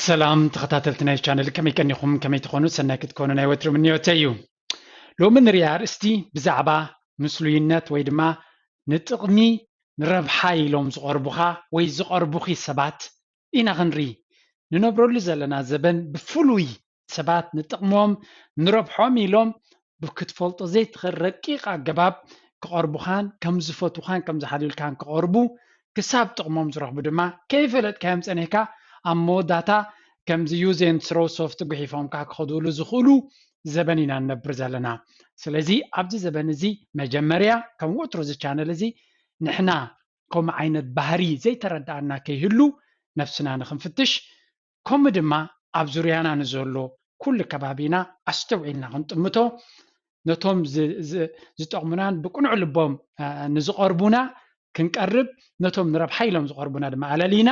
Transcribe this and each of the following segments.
ሰላም ተኸታተልቲ ናይ ቻነል፣ ከመይ ቀኒኹም? ከመይ ትኾኑ? ሰናይ ክትኮኑ ናይ ወትሩ ምንዮተይ እዩ። ሎሚ ንሪኣ ኣርእስቲ ብዛዕባ ምስሉይነት ወይ ድማ ንጥቕሚ ንረብሓ ኢሎም ዝቐርቡኻ ወይ ዝቐርቡኺ ሰባት ኢና ክንርኢ። ንነብረሉ ዘለና ዘበን ብፍሉይ ሰባት ንጥቕሞም ንረብሖም ኢሎም ብክትፈልጦ ዘይትኽእል ረቂቕ ኣገባብ ክቐርቡኻን ከም ዝፈትውኻን ከም ዝሓልዩልካን ክቐርቡ፣ ክሳብ ጥቕሞም ዝረኽቡ ድማ ከይፈለጥካዮም ጸኒሕካ ኣብ መወዳእታ ከምዚ use and throw soft ጉሒፎምካ ክኸዱሉ ዝኽእሉ ዘበን ኢና ንነብር ዘለና። ስለዚ ኣብዚ ዘበን እዚ መጀመርያ ከም ወትሩ እዚ ቻነል እዚ ንሕና ከምኡ ዓይነት ባህሪ ዘይተረዳኣና ከይህሉ ነፍስና ንኽንፍትሽ፣ ከምኡ ድማ ኣብ ዙርያና ንዘሎ ኩሉ ከባቢና ኣስተውዒልና ክንጥምቶ፣ ነቶም ዝ- ዝ- ዝጠቕሙናን ብቅኑዕ ልቦም አ፣ ንዝቐርቡና ክንቀርብ፣ ነቶም ንረብሓ ኢሎም ዝቐርቡና ድማ ኣለሊና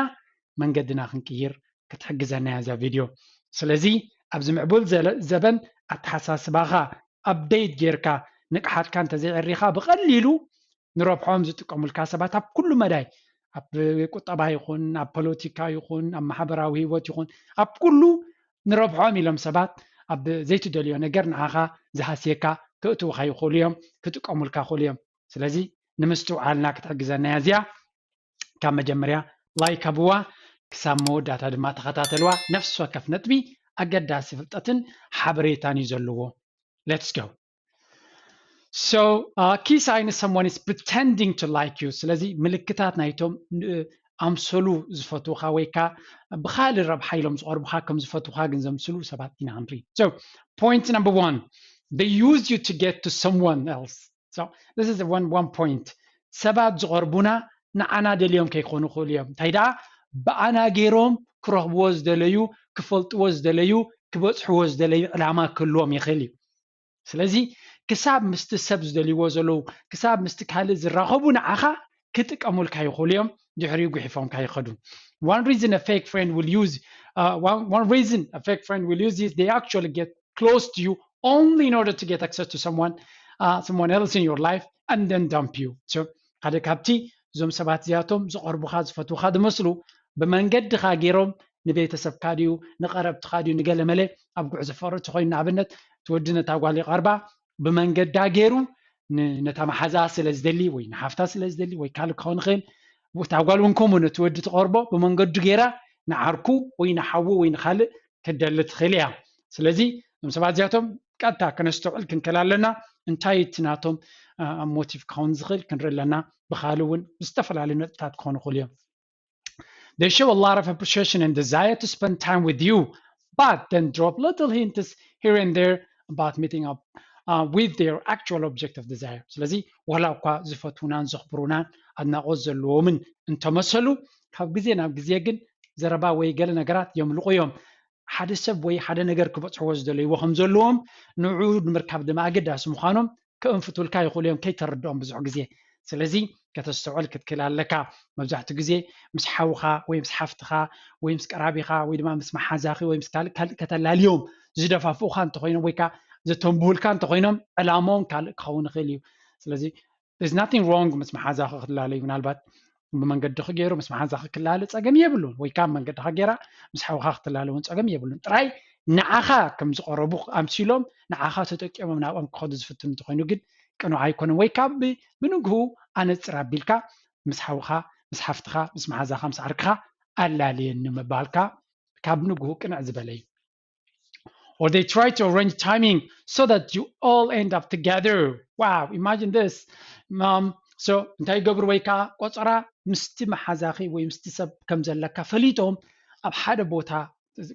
መንገድና ክንቅይር ክትሕግዘና እያ እዛ ቪድዮ። ስለዚ ኣብዚ ምዕቡል ዘለ- ዘበን ኣተሓሳስባኻ ኣፕዴት ጌርካ ንቕሓትካ እንተዘይዕሪኻ ብቐሊሉ ንረብሖም ዝጥቀሙልካ ሰባት ኣብ ኩሉ መዳይ፣ ኣብ ቁጠባ ይኹን ኣብ ፖለቲካ ይኹን ኣብ ማሕበራዊ ህይወት ይኹን ኣብ ኩሉ ንረብሖም ኢሎም ሰባት ኣብ ዘይትደልዮ ነገር ንዓኻ ዝሃስየካ ክእትውኻ ይኽእሉ እዮም፣ ክጥቀሙልካ ይኽእሉ እዮም። ስለዚ ንምስትውዓልና ክትሕግዘና እያ እዚኣ። ካብ መጀመርያ ላይክ ሃብዋ ክሳብ መወዳእታ ድማ ተኸታተልዋ። ነፍሲ ወከፍ ነጥቢ ኣገዳሲ ፍልጠትን ሓበሬታን እዩ ዘለዎ። Let's go. So uh, key sign is someone is pretending to like you። ስለዚ ምልክታት ናይቶም ን- ኣምሰሉ ዝፈትውኻ ወይ ከዓ ብኻልእ ረብሓ ኢሎም ዝቐርቡኻ ከም ዝፈትውኻ ግን ዘምስሉ ሰባት ኢና ክንርኢ። So point number one, they use you to get to someone else. So this is one one point. ሰባት ዝቐርቡና ንዓና ደልዮም ከይኮኑ ይኽእሉ እዮም። እንታይ ደኣ ብኣና ገይሮም ክረኽብዎ ዝደለዩ፣ ክፈልጥዎ ዝደለዩ፣ ክበፅሕዎ ዝደለዩ ዕላማ ክህልዎም ይኽእል እዩ። ስለዚ ክሳብ ምስቲ ሰብ ዝደልይዎ ዘለዉ፣ ክሳብ ምስቲ ካልእ ዝራኸቡ ንዓኻ ክጥቀሙልካ ይኽእሉ እዮም፣ ድሕሪኡ ጉሒፎምካ ይኸዱ። One reason a fake friend will use uh, one, one reason a fake friend will use is they actually get close to you only in order to get access to someone uh, someone else in your life and then dump you. So ሓደ ካብቲ እዞም ሰባት እዚኣቶም ዝቐርቡኻ ዝፈትውኻ ዝመስሉ ብመንገድኻ ገይሮም ንቤተሰብካ ድዩ ንቐረብትኻ ድዩ ንገለመለ ኣብ ጉዕዞ ፍቕሪ ተኮይኑ ንኣብነት ትወዲ ነታ ጓል ይቐርባ ብመንገዳ ገይሩ ን- ነታ መሓዛ ስለ ዝደሊ ወይ ንሓፍታ ስለ ዝደሊ ወይ ካልእ ክኸውን ይኽእል። እታ ጓል እውን ከምኡ ነቲ ወዲ ትቐርቦ ብመንገዱ ገይራ ንዓርኩ ወይ ንሓዉ ወይ ንኻልእ ክትደሊ ትኽእል እያ። ስለዚ እዞም ሰባት እዚኣቶም ቀጥታ ከነስተውዕል ክንክእል ኣለና። እንታይ እቲ ናቶም ሞቲቭ ክኸውን ዝኽእል ክንርኢ ኣለና። ብኻልእ እውን ብዝተፈላለዩ ነጥብታት ክኾኑ ይኽእሉ እዮም። They show a lot of appreciation and desire to spend time with you, but then drop little hints here and there about meeting up uh, with their actual object of desire. ስለዚ ዋላ እኳ ዝፈትውናን ዘኽብሩናን ኣድናቖት ዘለዎምን እንተመሰሉ ካብ ግዜ ናብ ግዜ ግን ዘረባ ወይ ገለ ነገራት የምልቑ እዮም። ሓደ ሰብ ወይ ሓደ ነገር ክበፅሕዎ ዝደለይዎ ከም ዘለዎም ንዑ ንምርካብ ድማ ኣገዳሲ ምዃኖም ከእንፍቱልካ ይኽእሉ እዮም ከይተረድኦም ብዙሕ ግዜ። ስለዚ ከተስተውዕል ክትክእል ኣለካ። መብዛሕትኡ ግዜ ምስ ሓውኻ ወይ ምስ ሓፍትኻ ወይ ምስ ቀራቢኻ ወይ ድማ ምስ መሓዛኺ ወይ ምስ ካልእ ካልእ ከተላልዮም ዝደፋፍኡኻ እንተኾይኖም ወይ ከዓ ዘተንብሁልካ እንተኾይኖም ዕላማኦም ካልእ ክኸውን ይኽእል እዩ። ስለዚ there's nothing wrong ምስ መሓዛኺ ክትላለዩ ምናልባት ብመንገድኺ ገይሩ ምስ መሓዛኺ ክላለ ፀገም የብሉን ወይ ካብ መንገድኻ ገይራ ምስ ሓውኻ ክትላለ እውን ፀገም የብሉን። ጥራይ ንዓኻ ከም ዝቐረቡ ኣምሲሎም ንዓኻ ተጠቂሞም ናብኦም ክኸዱ ዝፍትኑ እንተኾይኑ ግን ቅኑዕ ኣይኮነን። ወይ ካብ ብንግሁ ኣነፅር ኣቢልካ ምስ ሓውኻ ምስ ሓፍትኻ ምስ መሓዛኻ ምስ ዓርክኻ ኣላልየኒ ምባልካ ካብ ንግሁ ቅንዕ ዝበለ እዩ። Or they try to arrange timing so that you all end up together. Wow, imagine this. Um, so እንታይ ይገብሩ ወይ ከዓ ቆፀራ ምስቲ መሓዛኺ ወይ ምስቲ ሰብ ከም ዘለካ ፈሊጦም ኣብ ሓደ ቦታ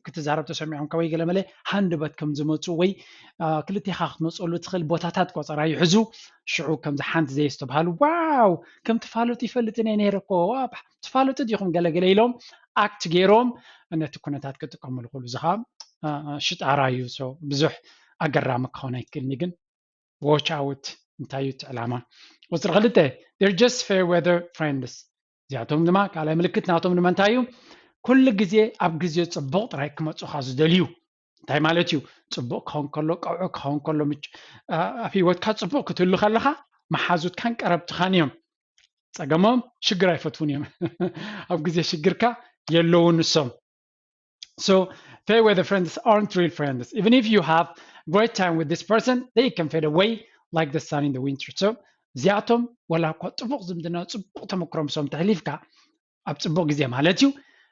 ክትዛረብ ተሰሚዖም ከወይ ገለመለ ሃንደበት ከም ዝመፁ ወይ ክልቴኻ ክትመፀሉ ትኽእል ቦታታት ቆፀራ ይሕዙ። ሽዑ ከምዚ ሓንቲ ዘየስተብሃሉ ዋው ከም ትፋለጡ ይፈልጥን እየ ነይረ እኮ ትፋለጡ ዲኹም ገለገለ ኢሎም ኣክት ገይሮም ነቲ ኩነታት ክጥቀምሉ ክእሉ እዚ ከዓ ሽጣራ እዩ። ብዙሕ ኣገራሚ ክኸውን ኣይክእልኒ ግን watch out እንታይ እዩ እቲ ዕላማ። ቁፅሪ ክልተ they're just fair weather friends። እዚኣቶም ድማ ካልኣይ ምልክት ናቶም ድማ እንታይ እዩ? ኩሉ ግዜ ኣብ ግዜ ፅቡቕ ጥራይ ክመፁኻ ዝደልዩ እንታይ ማለት እዩ? ፅቡቕ ክኸውን ከሎ ቀውዒ ክኸውን ከሎ ኣብ ሂወትካ ፅቡቕ ክትህሉ ከለኻ መሓዙትካን ቀረብትኻን እዮም። ፀገሞም ሽግር ኣይፈትውን እዮም። ኣብ ግዜ ሽግርካ የለውን ንሶም። So fade away the friends aren't real friends. Even if you have great time with this person, they can fade away like the sun in the winter. So እዚኣቶም ወላ እኳ ፅቡቕ ዝምድና ፅቡቕ ተመክሮ ምሶም ተሕሊፍካ ኣብ ፅቡቕ ግዜ ማለት እዩ።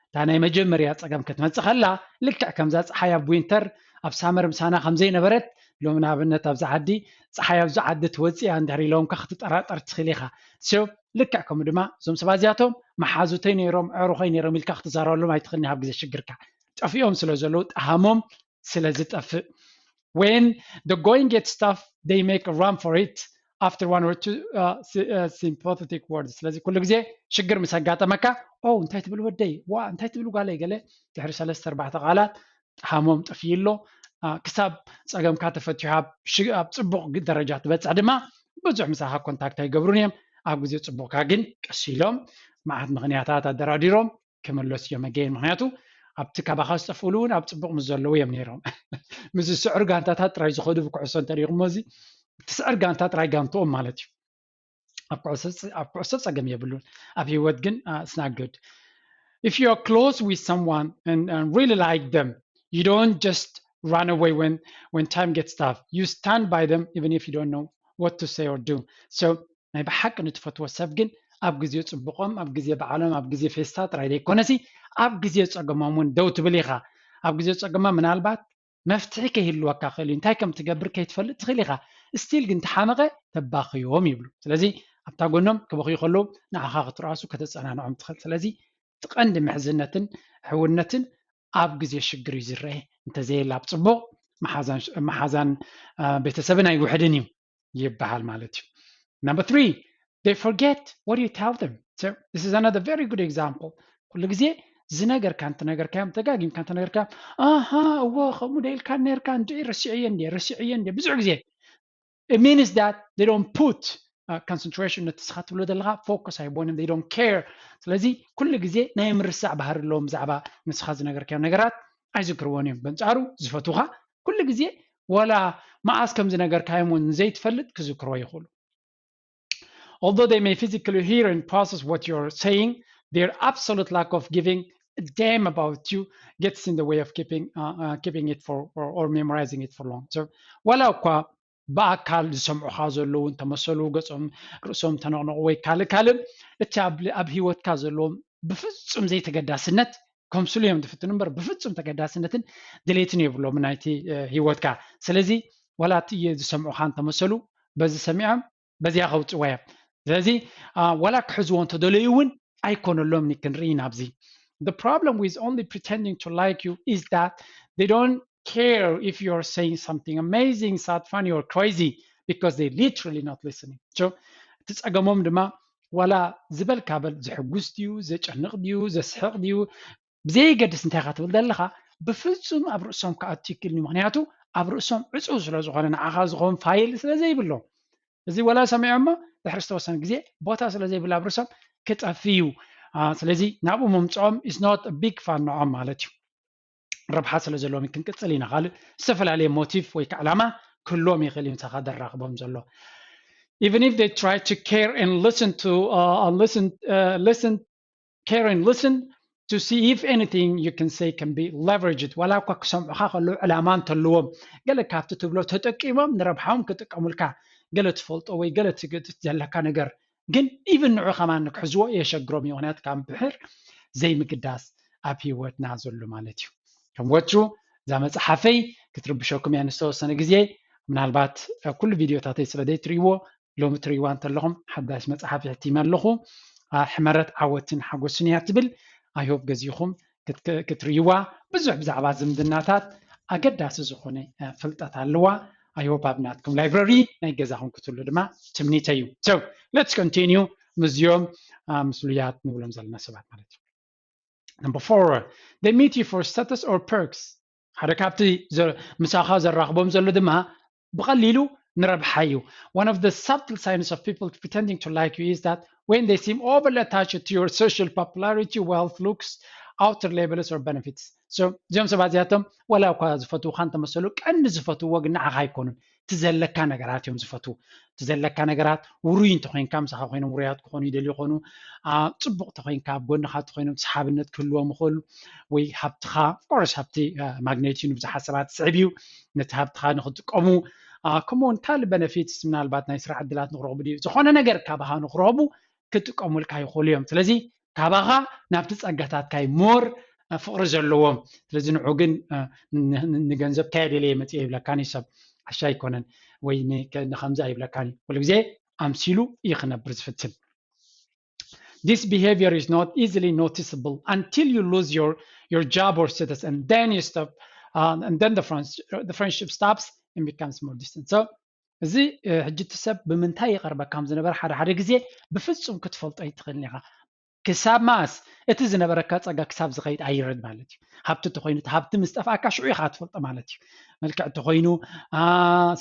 እታ ናይ መጀመርያ ፀገም ክትመፅእ ከላ ልክዕ ከምዛ ፀሓይ ኣብ ዊንተር ኣብ ሳመር ምሳና ከምዘይነበረት ሎም ንኣብነት ኣብዚ ዓዲ ፀሓይ ኣብዚ ዓዲ ትወፅእ እያ እንድሕር ኢሎምካ ክትጠራጠር ትኽእል ኢኻ። So ልክዕ ከምኡ ድማ እዞም ሰባት እዚኣቶም መሓዙተይ ነይሮም ኣዕሩኸይ ነይሮም ኢልካ ክትዛረበሎም ኣይትኽእልን ካብ ግዜ ሽግርካ ጠፊኦም ስለ ዘለዉ ጠሃሞም ስለ ዝጠፍእ when the going gets tough they make a run for it after one or two uh, sy- uh, sympathetic words። ስለዚ ኩሉ ግዜ ሽግር ምስ ኣጋጠመካ ኦ እንታይ ትብል ወደይ ዋ እንታይ ትብል ጓለይ ገለ ድሕሪ ሰለስተ ኣርባዕተ ቃላት ጠሃሞም ጠፍዩ ኣሎ። ክሳብ ፀገምካ ተፈትሑ ኣብ ፅቡቕ ደረጃ ትበፅሕ ድማ ብዙሕ ምሳኻ ኮንታክት ኣይገብሩን እዮም። ኣብ ግዜ ፅቡቕካ ግን ቀስ ኢሎም መዓት ምኽንያታት ኣደራዲሮም ክምለሱ እዮም ኣገይን ምክንያቱ ኣብቲ ካባኻ ዝጠፍእሉ እውን ኣብ ፅቡቕ ምስ ዘለዉ እዮም ነይሮም። ምስ ዝስዕር ጋንታታት ጥራይ ዝኸዱ ብኩዕሶ እንተሪኹሞ እዚ ትስዕር ጋንታ ጥራይ ጋንትኦም ማለት እዩ። ኣብ ኩዕሶ ፀገም የብሉን። ኣብ ህይወት ግን it's not good. If you are close with someone and, and really like them, you don't just run away when when time gets tough. You stand by them even if you don't know what to say or do. So ናይ ብሓቂ ንትፈትዎ ሰብ ግን ኣብ ግዜ ፅቡቆም ኣብ ግዜ በዓሎም ኣብ ግዜ ፌስታ ጥራይ ዘይኮነሲ ኣብ ግዜ ፀገሞም እውን ደው ትብል ኢኻ። ኣብ ግዜ ፀገሞም ምናልባት መፍትሒ ከይህልወካ ክእል እዩ እንታይ ከም ትገብር ከይትፈልጥ ትኽእል ኢኻ። ስቲል ግን ተሓመቐ ተባኽዮም ይብሉ። ስለዚ ኣብታ ጎኖም ክበኽዩ ከለዉ ንዓኻ ክትረኣሱ ከተፀናንዖም ትኽእል። ስለዚ እቲ ቀንዲ ምሕዝነትን ሕውነትን ኣብ ግዜ ሽግር እዩ ዝረአ። እንተዘየላ ኣብ ፅቡቕ መሓዛን ቤተሰብን ኣይውሕድን እዩ ይበሃል ማለት እዩ። Number three, they forget what you tell them. So this is another very good example. ኩሉ ግዜ ዝነገርካ እንትነገርካዮም ተጋጊምካ እንተነገርካዮም ኣሃ እዎ ከምኡ ደ ኢልካ ነርካ እንዲ ረሲዕዮ እንዲ ረሲዕዮ እንዲ ብዙሕ ግዜ it means that they don't put uh, concentration ነቲ ስኻ ትብሎ ዘለካ ፎከስ ኣይቦንም they don't care። ስለዚ ኩሉ ግዜ ናይ ምርሳዕ ባህሪ ኣለዎም ብዛዕባ ንስኻ ዝነገርካዮም ነገራት ኣይዝክርዎን እዮም። በንፃሩ ዝፈትውካ ኩሉ ግዜ ወላ መዓስ ከም ዝነገርካዮም እውን ዘይትፈልጥ ክዝክርዎ ይኽእሉ። Although they may physically hear and process what you're saying, their absolute lack of giving a damn about you gets in the way of keeping uh, uh, keeping it for or, or memorizing it for long. So ወላ እኳ ብኣካል ዝሰምዑኻ ዘለዉ እንተመሰሉ ገጾም ርእሶም ተነቕነቑ ወይ ካልእ ካልእ እቲ ኣብ ኣብ ህይወትካ ዘለዎም ብፍጹም ዘይተገዳስነት ከምስሉ እዮም ዝፍትኑ እምበር ብፍጹም ተገዳስነትን ድሌትን የብሎም ናይቲ ህይወትካ። ስለዚ ወላ እቲ ዝሰምዑኻ እንተመሰሉ በዚ ሰሚዖም በዚኣ ከውፅዋ እዮም። ስለዚ ወላ ክሕዝዎ እንተደለዩ እውን ኣይኮነሎም ክንርኢ ኢና ኣብዚ። The problem with only pretending to like you is that they don't care if you are saying something amazing, sad, funny or crazy because they literally not listening. So እቲ ፀገሞም ድማ ዋላ ዝበልካ በል ዘሕጉስ ድዩ ዘጨንቕ ድዩ ዘስሕቕ ድዩ ብዘየገድስ እንታይ ኢኻ ትብል ዘለኻ ብፍፁም ኣብ ርእሶም ክኣቱ ይክእልኒ ምክንያቱ ኣብ ርእሶም ዕፁው ስለ ዝኾነ ንዓኻ ዝኸውን ፋይል ስለ ዘይብሎም እዚ ወላ ሰሚዖሞ ድሕሪ ዝተወሰነ ግዜ ቦታ ስለ ዘይብሉ ኣብ ርእሶም ክጠፊ እዩ። ስለዚ ናብኡ ምምፅኦም is not big fun ንዖም ማለት እዩ። ረብሓ ስለ ዘለዎም ክንቅፅል ኢና ካልእ ዝተፈላለየ ሞቲቭ ወይ ከዓ ዕላማ ክህልዎም ይኽእል እዩ ምሳኻ ደራኽቦም ዘሎ። Even if they try to care and listen to uh, and listen uh, listen care and listen to see if anything you can say can be leveraged ዋላ እኳ ክሰምዑኻ ከለዉ ዕላማ እንተለዎም ገለ ካብቲ ትብሎ ተጠቂሞም ንረብሓዎም ክጥቀሙልካ ገለ ትፈልጦ ወይ ገለ ትግትት ዘለካ ነገር ግን ኢቭን ንዑ ከማን ንክሕዝዎ የሸግሮም እዩ ምክንያቱ ካብ ብሕር ዘይምግዳስ ኣብ ህይወትና ዘሎ ማለት እዩ። ከም ወትሩ እዛ መፅሓፈይ ክትርብሸኩም እያ ንዝተወሰነ ግዜ ምናልባት ኩሉ ቪድዮታተይ ስለ ዘይትርእይዎ ሎሚ ትርእይዋ እንተለኹም ሓዳሽ መፅሓፍ የሕቲመ ኣለኹ። ሕመረት ዓወትን ሓጎስን እያ ትብል። I hope ገዚእኹም ክትርእይዋ ብዙሕ ብዛዕባ ዝምድናታት ኣገዳሲ ዝኾነ ፍልጠት ኣለዋ። I hope ኣብ ናትኩም ላይብረሪ ናይ ገዛኹም ክትህሉ ድማ ትምኒተይ እዩ። So let's continue ምስዚኦም ምስሉያት ንብሎም ዘለና ሰባት ማለት እዩ። Number four, they meet you for status or perks. ሓደ ካብቲ ምሳኻ ዘራኽቦም ዘሎ ድማ ብቐሊሉ ንረብሓ እዩ። One of the subtle signs of people pretending to like you is that when they seem overly attached to your social popularity, wealth, looks, outer labels or benefits. So እዚኦም ሰባት እዚኣቶም ወላ እኳ ዝፈትውካ እንተመሰሉ ቀንዲ ዝፈትውዎ ግን ንዓኻ ኣይኮኑን። እቲ ዘለካ ነገራት እዮም ዝፈትዉ። እቲ ዘለካ ነገራት ውሩይ እንተኮይንካ፣ ምሳኻ ኮይኖም ውሩያት ክኾኑ ይደልዩ ይኾኑ። ጽቡቕ ተኮይንካ፣ ኣብ ጎንኻ ተኮይኖም ሰሓብነት ክህልዎም ይኽእል፣ ወይ ሃብትኻ፣ of course፣ ሃብቲ ማግኔት እዩ ንብዙሓት ሰባት ዝስዕብ እዩ። ነቲ ሃብትኻ ንክጥቀሙ፣ ከምኡውን ካልእ benefits፣ ምናልባት ናይ ስራሕ ዕድላት ንክረኽቡ ድዩ፣ ዝኾነ ነገር ካባኻ ንክረኽቡ ክጥቀሙልካ ይኽእሉ እዮም። ስለዚ ካባኻ ናብቲ ጸጋታትካ እዩ more ፍቕሪ ዘለዎም። ስለዚ ንዑ ግን ንገንዘብ ከየደለየ መጽእ ይብለካን እዩ ሰብ፣ ዓሻ ኣይኮነን፣ ወይ ንከምዚ ኣይብለካን እዩ። ኩሉ ግዜ ኣምሲሉ እዩ ክነብር ዝፍትን። This behavior is not easily noticeable until you lose your your job or status, and then you stop, uh, and then the, friends, the friendship stops and becomes more distant. So እዚ ሕጂ እቲ ሰብ ብምንታይ ይቐርበካ ከም ዝነበረ ሓደ ሓደ ግዜ ብፍጹም ክትፈልጦ ኣይትኽእልን ኢኻ። ክሳብ ማስ እቲ ዝነበረካ ጸጋ ክሳብ ዝኸይድ ኣይረድ ማለት እዩ። ሃብቲ እንተኮይኑ፣ እቲ ሃብቲ ምስ ጠፍኣካ ሽዑ ኢኻ ትፈልጦ ማለት እዩ። መልክዕ እንተኮይኑ፣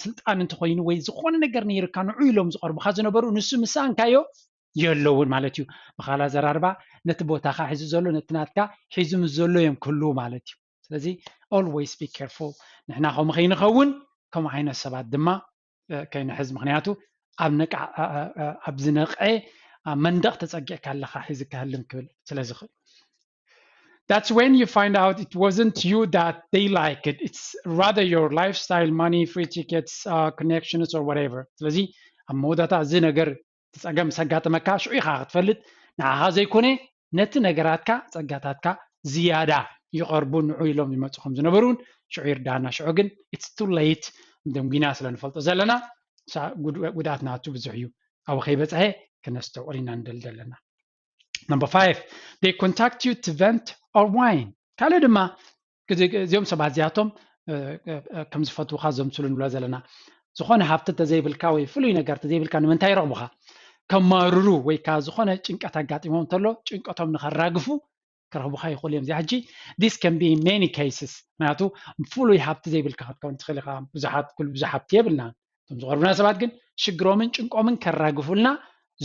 ስልጣን እንተኮይኑ፣ ወይ ዝኾነ ነገር ነይርካ ንዑ ኢሎም ዝቐርቡካ ዝነበሩ ንሱ ምስ ሰኣንካዮ የለውን ማለት እዩ። ብኻላ ዘራርባ ነቲ ቦታኻ ሒዙ ዘሎ ነቲ ናትካ ሒዙ ምስ ዘሎ እዮም ክህልዉ ማለት እዩ። ስለዚ always be careful፣ ንሕና ከምኡ ከይንኸውን ከምኡ ዓይነት ሰባት ድማ ከይንሕዝ። ምክንያቱ ኣብ ነቃ ኣብ ዝነቀ መንደቅ ተጸጊዕካ ኣለካ ሒዝካ ህልም ክብል ስለ ዝኽእል። That's when you find out it wasn't you that they liked. It's rather your lifestyle, money, free tickets, uh, connections, or whatever. ስለዚ ኣብ መወዳእታ እዚ ነገር እቲ ጸገም ምስ ኣጋጠመካ ሽዑ ኢኻ ክትፈልጥ፣ ንዓኻ ዘይኮነ ነቲ ነገራትካ፣ ጸጋታትካ ዝያዳ ይቐርቡ፣ ንዑ ኢሎም ይመጹ ከም ዝነበሩ እውን ሽዑ ይርዳና። ሽዑ ግን it's too late፣ ደንጒና ስለ ንፈልጦ ዘለና፣ ጉድኣት ናቱ ብዙሕ እዩ። ኣብኡ ከይበጽሐ ክነስተውዕል ኢና ንደሊ ዘለና። Number five, they contact you to vent or whine. ካልእ ድማ እዚኦም ሰባት እዚኣቶም ከም ዝፈትውካ ዘምስሉ ንብሎ ዘለና። ዝኾነ ሃብቲ ተዘይብልካ ወይ ፍሉይ ነገር ተዘይብልካ ንምንታይ ይረኽቡኻ? ከማርሩ ወይ ከዓ ዝኾነ ጭንቀት ኣጋጢሞም እንተሎ ጭንቀቶም ንኸራግፉ ክረኽቡኻ ይኽእሉ እዮም። እዚኣ ሕጂ this can be many cases፣ ምክንያቱ ፍሉይ ሃብቲ ዘይብልካ ክትከውን ትኽእል ኢኻ። ብዙሓት ኩሉ ብዙሕ ሃብቲ የብልና። እቶም ዝቐርቡና ሰባት ግን ሽግሮምን ጭንቆምን ከራግፉልና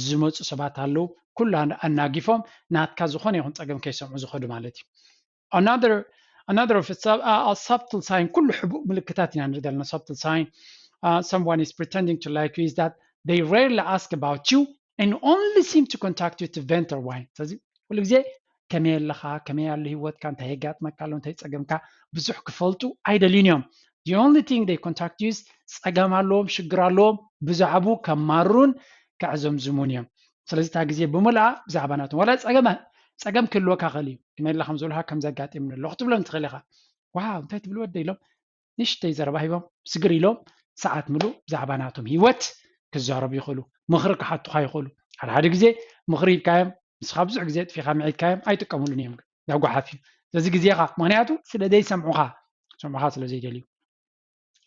ዝመፁ ሰባት ኣለዉ። ኩሉ ኣናጊፎም ናትካ ዝኾነ ይኹን ፀገም ከይሰምዑ ዝኸዱ ማለት እዩ። Another another of a subtle sign፣ ኩሉ ሕቡእ ምልክታት ኢና ንርኢ ዘለና። Subtle sign, uh, someone is pretending to like you is that they rarely ask about you and only seem to contact you to vent or whine። ስለዚ ኩሉ ግዜ ከመይ ኣለኻ፣ ከመይ ኣሎ ህይወትካ፣ እንታይ የጋጥመካ ኣሎ፣ እንታይ ፀገምካ ብዙሕ ክፈልጡ ኣይደልዩን እዮም። The only thing they contact you is ፀገም ኣለዎም፣ ሽግር ኣለዎም፣ ብዛዕባኡ ከማሩን ከዕዘምዝሙን እዮም። ስለዚ እታ ግዜ ብምልኣ ብዛዕባ ናቶም ዋላ ፀገም ክህልወካ ክእል እዩ። ከመይ ኣለኻ፣ ከም ዝበልካ ከም ዘጋጢምኒ ኣለኹ ክትብሎም ትኽእል ኢኻ። ዋው እንታይ ትብል ወደ ኢሎም ንእሽተይ ዘረባ ሂቦም ስግር ኢሎም ሰዓት ምሉእ ብዛዕባ ናቶም ህይወት ክዛረቡ ይኽእሉ። ምኽሪ ክሓቱኻ ይኽእሉ። ሓደ ሓደ ግዜ ምኽሪ ሂብካዮም ንስኻ ብዙሕ ግዜ ኣጥፊኻ ምዒድካዮም ኣይጥቀምሉን እዮም። ዳጓሓፍ እዩ። ስለዚ ግዜኻ ምኽንያቱ ስለ ዘይሰምዑኻ ሰምዑኻ ስለ ዘይደልዩ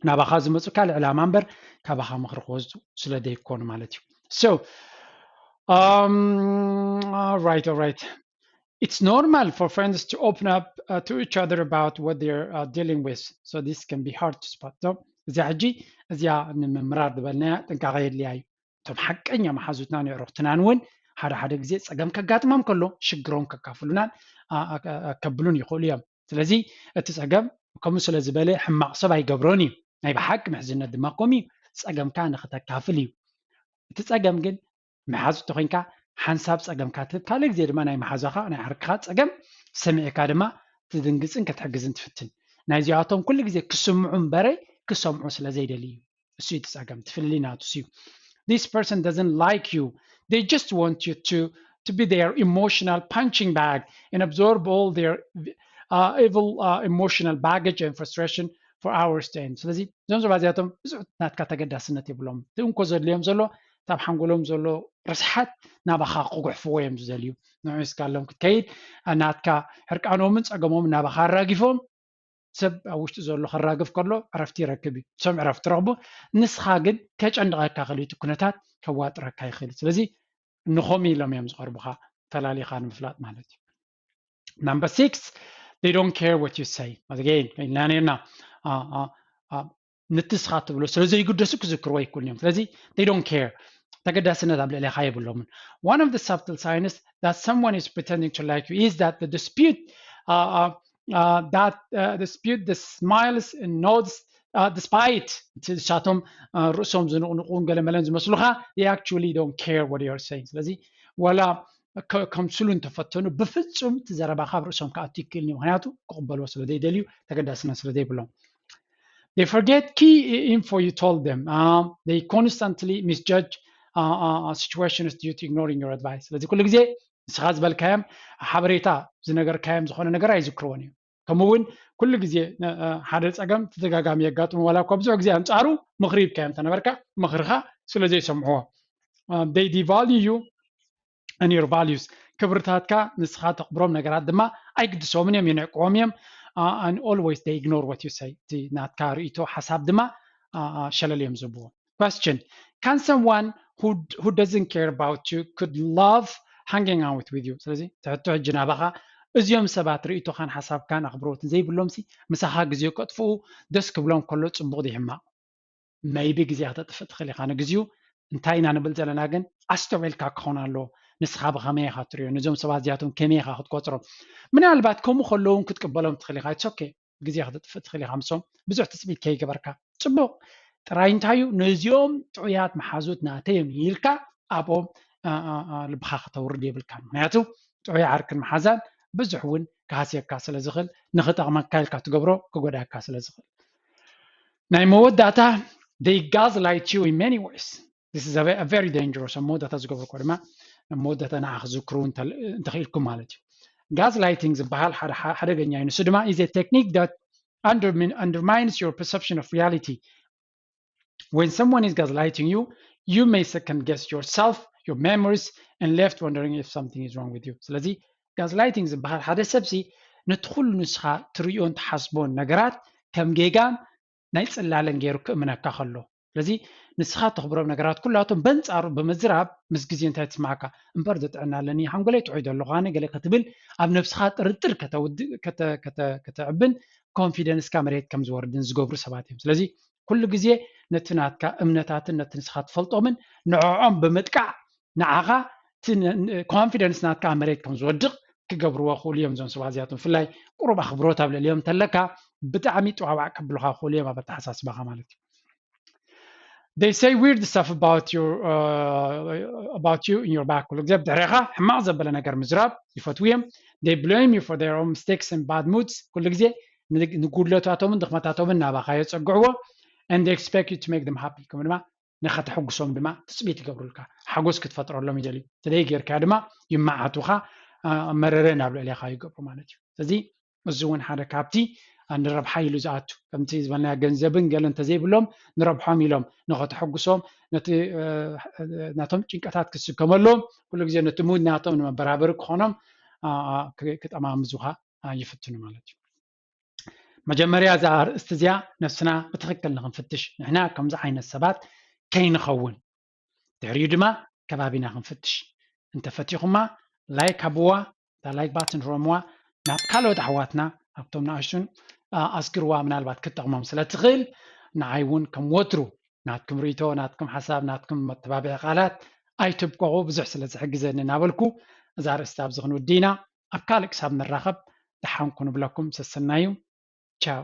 ናባኻ ዝመፁ ካልእ ዕላማ እምበር ካባኻ ምኽሪ ክወስዱ ስለ ዘይኮኑ ማለት እዩ። So um, all right, all right. It's normal for friends to open up uh, to each other about what they're uh, dealing with. So this can be hard to spot. So እዚኣ ሕጂ እዚኣ ንምምራር ዝበልናያ ጥንቃቐ የድልያ እዩ። እቶም ሓቀኛ መሓዙትናን የዕሩኽትናን እውን ሓደ ሓደ ግዜ ፀገም ከጋጥሞም ከሎ ሽግሮም ከካፍሉናን ከብሉን ይኽእሉ እዮም። ስለዚ እቲ ፀገም ከምኡ ስለ ዝበለ ሕማቕ ሰብ ኣይገብሮን እዩ። ናይ ብሓቂ ምሕዝነት ድማ ከምኡ እዩ። ፀገምካ ንክተካፍል እዩ። እቲ ፀገም ግን መሓዙት ተኮይንካ ሓንሳብ ፀገምካ ትህብ፣ ካልእ ግዜ ድማ ናይ መሓዛኻ ናይ ዓርክኻ ፀገም ሰሚዕካ ድማ ትድንግፅን ክትሕግዝን ትፍትን። ናይዚኣቶም ኩሉ ግዜ ክስምዑ እምበረ ክሰምዑ ስለ ዘይደልዩ እዩ። እሱ እዩ እቲ ፀገም፣ እቲ ፍልልይ ናቱ እሱ እዩ። This person doesn't like you. They just want you to to be their emotional punching bag and absorb all their uh, evil uh, emotional baggage and frustration for hours to end. ስለዚ እዞም ሰባት እዚኣቶም ብዙሕ ናትካ ተገዳስነት የብሎም። እቲ እንኮ ዘድልዮም ዘሎ ካብ ሓንጎሎም ዘሎ ርስሓት ናባኻ ክጉሕፍዎ እዮም ዝደልዩ። ንዑ እስካሎም ክትከይድ ናትካ ሕርቃኖምን ፀገሞምን ናባኻ ኣራጊፎም ሰብ ኣብ ውሽጢ ዘሎ ከራግፍ ከሎ ዕረፍቲ ይረክብ እዩ። ንሶም ዕረፍቲ ረኽቡ፣ ንስኻ ግን ከጨንቐካ ክእል እቲ ኩነታት ከዋጥረካ ይኽእል። ስለዚ ንኸም ኢሎም እዮም ዝቐርቡኻ ፈላሊኻ ንምፍላጥ ማለት እዩ። Number six, they don't care what you say. Again ኢልና ነርና ንትስኻ ትብሎ ስለ ዘይግደሱ ክዝክርዎ ኣይክእሉን እዮም። ስለዚ they don't care፣ ተገዳስነት ኣብ ልዕሌኻ የብሎምን። One of the subtle signs that someone is pretending to like you is that the dispute uh, uh, uh, that uh, dispute the smiles and nods despite እቲ ንሳቶም ርእሶም ዝንቕንቑን ገለመለን ዝመስሉኻ፣ they actually don't care what you're saying። ስለዚ ዋላ ከምስሉ እንተፈተኑ፣ ብፍጹም እቲ ዘረባኻ ኣብ ርእሶም ክኣቱ ይክእል እዩ። ምክንያቱ ክቕበልዎ ስለ ዘይደልዩ፣ ተገዳስነት ስለ ዘይብሎም። They forget key info you told them. They constantly misjudge situations due to ignoring your advice. ስለዚ ኩሉ ግዜ ንስኻ ዝበልካዮም ሓበሬታ፣ ዝነገርካዮም ዝኾነ ነገር ኣይዝክርዎን እዮም። ከምኡ እውን ኩሉ ግዜ ሓደ ፀገም ተደጋጋሚ የጋጥሙ፣ ዋላ እኳ ብዙሕ ግዜ ኣንፃሩ ምኽሪ ሂብካዮም ተነበርካ፣ ምኽርኻ ስለ ዘይሰምዕዎ። They devalue you and your values. ክብርታትካ ንስኻ ተኽብሮም ነገራት ድማ ኣይግድሶምን እዮም፣ ይንዕቅዎም እዮም። And always they ignore what you say. እቲ ናትካ ርእይቶ፣ ሓሳብ ድማ ሸለል እዮም ዝብዎ። Question: Can someone who who doesn't care about you could love hanging out with you? ስለዚ ትሕቶ ሕጂ ናባኻ፣ እዚኦም ሰባት ርእይቶኻን ሓሳብካን ኣኽብሮትን ዘይብሎምሲ ምሳኻ ግዜ ከጥፍኡ ደስ ክብሎም ከሎ ጽቡቕ ዶ ሕማቕ? Maybe ግዜ ክተጥፍእ ትኽእል ኢኻ ንግዚኡ። እንታይ ኢና ንብል ዘለና ግን፣ ኣስተውዒልካ ክኸውን ኣለዎ። ንስኻ ብኸመይ ኢኻ ትሪኦ? ነዞም ሰባት እዚኣቶም ከመይ ኢኻ ክትቆጽሮም? ምናልባት ከምኡ ከለዉ እውን ክትቅበሎም ትኽእል ኢኻ። It's okay። ግዜ ክተጥፍእ ትኽእል ኢኻ ምሶም፣ ብዙሕ ትጽቢት ከይገበርካ። ጽቡቕ። ጥራይ እንታይ እዩ፣ ነዚኦም ጥዑያት መሓዙት ናተይ እዮም ኢልካ ኣብኦም ልብኻ ከተውርድ የብልካን። ምክንያቱ ጥዑይ ዓርክን መሓዛን ብዙሕ እውን ክሃስየካ ስለ ዝኽእል፣ ንኽጠቕመካ ኢልካ ትገብሮ ክጎዳካ ስለ ዝኽእል። ናይ መወዳእታ፣ they gaslight you in many ways. This is a very dangerous። ኣብ መወዳእታ ዝገብርኮ ድማ መወዳእታ ንዓ ክዝክሩ እንተኽኢልኩም ማለት እዩ። Gaslighting ዝበሃል ሓደ ሓደገኛ እዩ። ንሱ ድማ is a technique that undermines your perception of reality. When someone is gaslighting you, you may second guess yourself, your memories, and left wondering if something is wrong with you. ስለዚ gaslighting ዝበሃል ሓደ ሰብሲ ነቲ ኩሉ ንስኻ ትርእዮን ትሓስቦን ነገራት ከም ጌጋን ናይ ጽላለን ገይሩ ክእምነካ ከሎ። ስለዚ ንስኻ ተኽብሮም ነገራት ኩላቶም በንጻሩ ብምዝራብ ምስ ግዜ እንታይ ትስማዓካ? እምበር ዘጥዕና ኣለኒ፣ ሓንጎለይ ጥዑይ ዶ ኣለኹ ኣነ ገለ ክትብል ኣብ ነብስኻ ጥርጥር ከተዕብን ኮንፊደንስካ መሬት ከም ዝወርድን ዝገብሩ ሰባት እዮም። ስለዚ ኩሉ ግዜ ነቲ ናትካ እምነታትን ነቲ ንስኻ ትፈልጦምን ንዕዖም ብምጥቃዕ ንዓኻ ኮንፊደንስ ናትካ ኣብ መሬት ከም ዝወድቕ ክገብርዎ ክኽእሉ እዮም። እዞም ሰባት እዚኣቶም ብፍላይ ቁሩብ ኣኽብሮት ኣብ ልዕሊኦም እንተለካ ብጣዕሚ ጥዋዋዕ ከብሉኻ ክኽእሉ እዮም ኣብ ኣተሓሳስባኻ ማለት እዩ። They say weird stuff about your about you in your back. ኩሉ ግዜ ብድሕሬኻ ሕማቕ ዘበለ ነገር ምዝራብ ይፈትዉ እዮም። They blame you for their own mistakes and bad moods. ኩሉ ግዜ ንጉድለታቶምን ድኽመታቶምን ናባኻ የጸግዕዎ። And they expect you to make them happy. ከምኡ ድማ ንኸተሐጉሶም ድማ ትጽቢት ይገብሩልካ። ሓጎስ ክትፈጥረሎም ይደልዩ። ተደይ ጌርካ ድማ ይመዓቱኻ፣ መረረ ናብ ልዕሌኻ ይገብሩ ማለት እዩ። ስለዚ እዚ እውን ሓደ ካብቲ ንረብሓ ኢሉ ዝኣቱ፣ ከምቲ ዝበልና ገንዘብን ገለ እንተዘይብሎም ንረብሖም ኢሎም ንኸተሐጉሶም፣ ነቲ ናቶም ጭንቀታት ክስከመሎም፣ ኩሉ ግዜ ነቲ ሙድ ናቶም ንመበራበሪ ክኾኖም ክጠማምዙኻ ይፍትኑ ማለት እዩ። መጀመርያ እዛ ኣርእስቲ እዚኣ ነብስና ብትኽክል ንኽንፍትሽ፣ ንሕና ከምዚ ዓይነት ሰባት ከይንኸውን። ድሕሪኡ ድማ ከባቢና ክንፍትሽ። እንተፈቲኹማ ላይክ ሃብዋ፣ እታ ላይክ ባትን ሮምዋ ናብ ካልኦት ኣሕዋትና ኣብቶም ንኣሽቱን ኣስግርዋ፣ ምናልባት ክትጠቕሞም ስለ ትኽእል። ንዓይ እውን ከም ወትሩ ናትኩም ርእይቶ፣ ናትኩም ሓሳብ፣ ናትኩም መተባብዒ ቃላት ኣይትብቀቑ፣ ብዙሕ ስለ ዝሕግዘኒ እናበልኩ እዛ ኣርእስቲ ኣብዚ ክንውዲ ኢና። ኣብ ካልእ ክሳብ ንራኸብ ደሓንኩ ንብለኩም። ሰሰናዩ። ቻው።